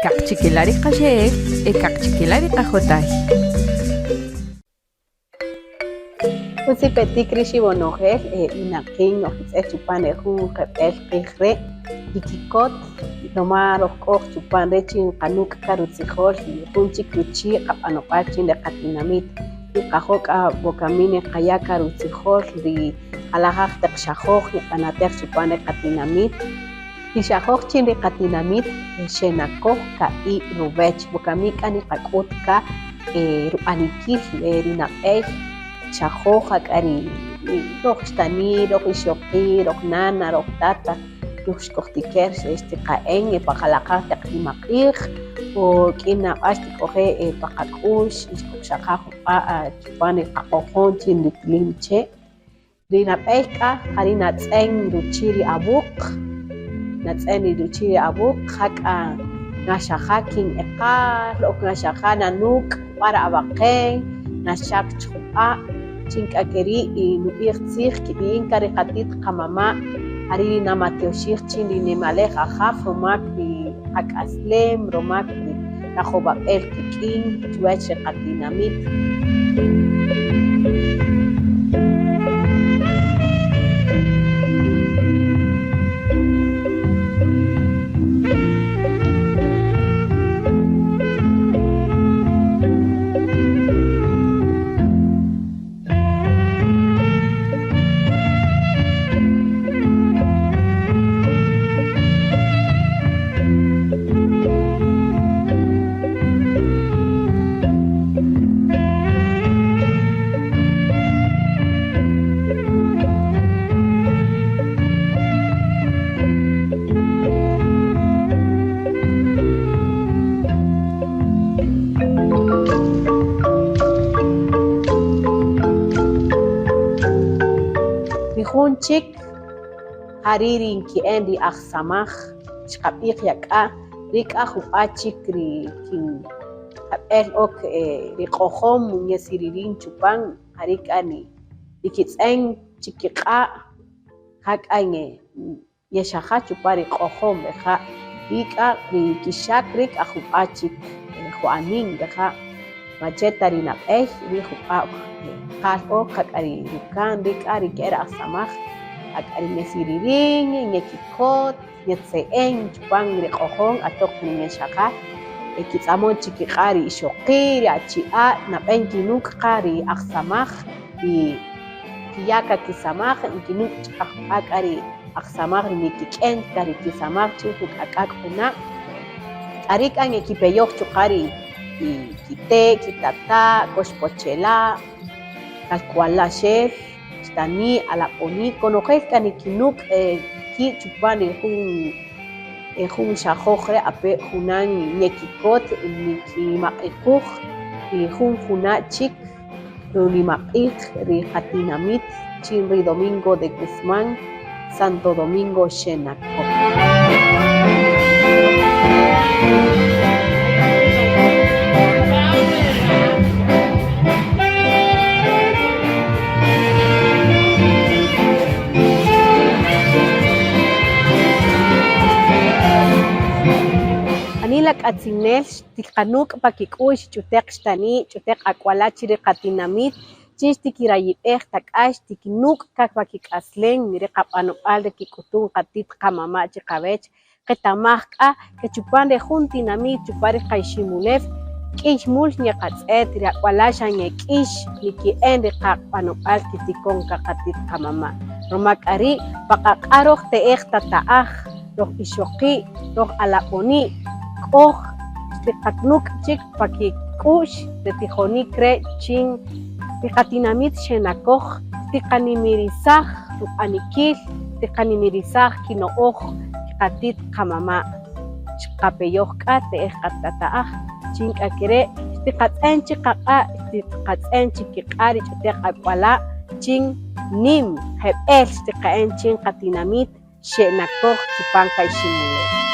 Kaqchikela' ri qaxe'el e kaqchikela' ri qajotay. Utz ipetik rix iwonojel winaqi' nojtz'et chupan re jun jeb'ël q'ij re' yikikot ruma röj k'oj chupan re' chin nqanük' qa rutzijol jun chik ruchi' qab'anob'al chin re qatinamit nqajo' k'a wakami niqaya' qa rutzijol ri jalajaj taq xajoj nib'anatej chupan re qatinamit. Ri xajoj chin ri qatinamit xenakoj ka'i' ruwech, wakami k'a niqak'ut ka rub'anikil ri nab'ey xajoj jak'a ri roj xtani', roj ixoqi', roj nana, roj tata, roj xkojtiker xtiqa'en pa jalajaj taq nimaq'ij o k'in na b'a' xtik'oje' pa qak'u'x xkojxaqa jub'a' chupan ri qaq'ojon chin ri tilim che'. Ri nab'ey k'a ja ri natz'en ruchi' ri awuq, natz'en ri ruchi' ri awuq ja k'a naxaja kin eqal o naxaja nanuk' jub'a' ri awaqen, naxak chik jub'a' chin k'a ke ri' nub'ij tzij kib'i'in kan ri qati't qamama' ja ri' ri namatyoxij chin ri nimalej Ajaw ruma ri qak'aslem, ruma ri rajowab'el qik'in chuwech ri qatinamit. Ri jun chik ja ri' ri nki'en ri ajsamaj xqab'ij yak'a ri k'a jub'a' chik ri kin jeb'ël ok ri q'ojom nyesiririn chupan ja ri' k'a nikitz'en chi kiq'a' ja k'a Yexaja chupan ri q'ojom rija', ri k'a ri kixak ri k'a jub'a' chik ju'anin rija', ma che ta ri nab'ey ri jub'a' jal ok, jak'a ri ruka'n ri k'a ri ke'el ajsamaj, jak'a ri nyesiririn, nyekikot, nyetze'en chupan ri q'ojom atoq ri nyexaja, e kitz'amon chik kiq'a' ri ixoqi', ri achi'a', nab'ey nkinuk' qa ri ajsamaj ri. Nkiya' ka kisamaj, nkinük' chqä jub'a' k'a ri ajsamaj ri nikik'en ka ri kisamaj chin jun k'ak'ak' juna'. K'a ri' k'a ngekipeyoj chuqa' ri kite', kitata', koxpochela', kalk'walaxel, xtani', alab'oni', konojel k'a nikinük' ki' chupan ri jun jun xajoj re' ape' junan ngekikot, nikimaq'ijuj ri jun juna' chik. Runimaq'ij ri qatinamit chin ri Domingo de Guzmán, Santo Domingo Xenacoj. Janila k'atzinel Xtiqanuk' pa kik'u'x ch'uteq xtani', ch'uteq ak'wala' chi ri qatinamit, chin xtikirayib'ej ta k'a xtikinuk' ka pa kik'aslen ri qab'anob'al ri kik'utun qati't qamama' chi qawech, qetamaj k'a ke chupan re jun tinamit chupan ri qaiximulew k'iy mul ngeqatz'et ri ak'wala' xa ngek'ix niki'en ri qab'anob'al kitikon ka qati't qamama' ruma k'a ri' pa qaq'a' roj te'ej tata'aj. Roj ixoqi', roj alab'oni', k'oj xtiqanük' chik pa kik'u'x re tijonïk re' chin ri qatinamit xenakoj, xtiqanimirisaj rub'anikil, xtiqanimirisaj kino'oj qati't qamama'. Xqapeyoj k'a te'ej qatata'aj chin k'a ke re' xtiqatz'en chik qaq'a', xtiqatz'en chik kiq'a' ri ch'uteq ak'wala' chin nïm jeb'ël xtiqa'en chin qatinamit. Xe'nakoj chupan Qaiximulew.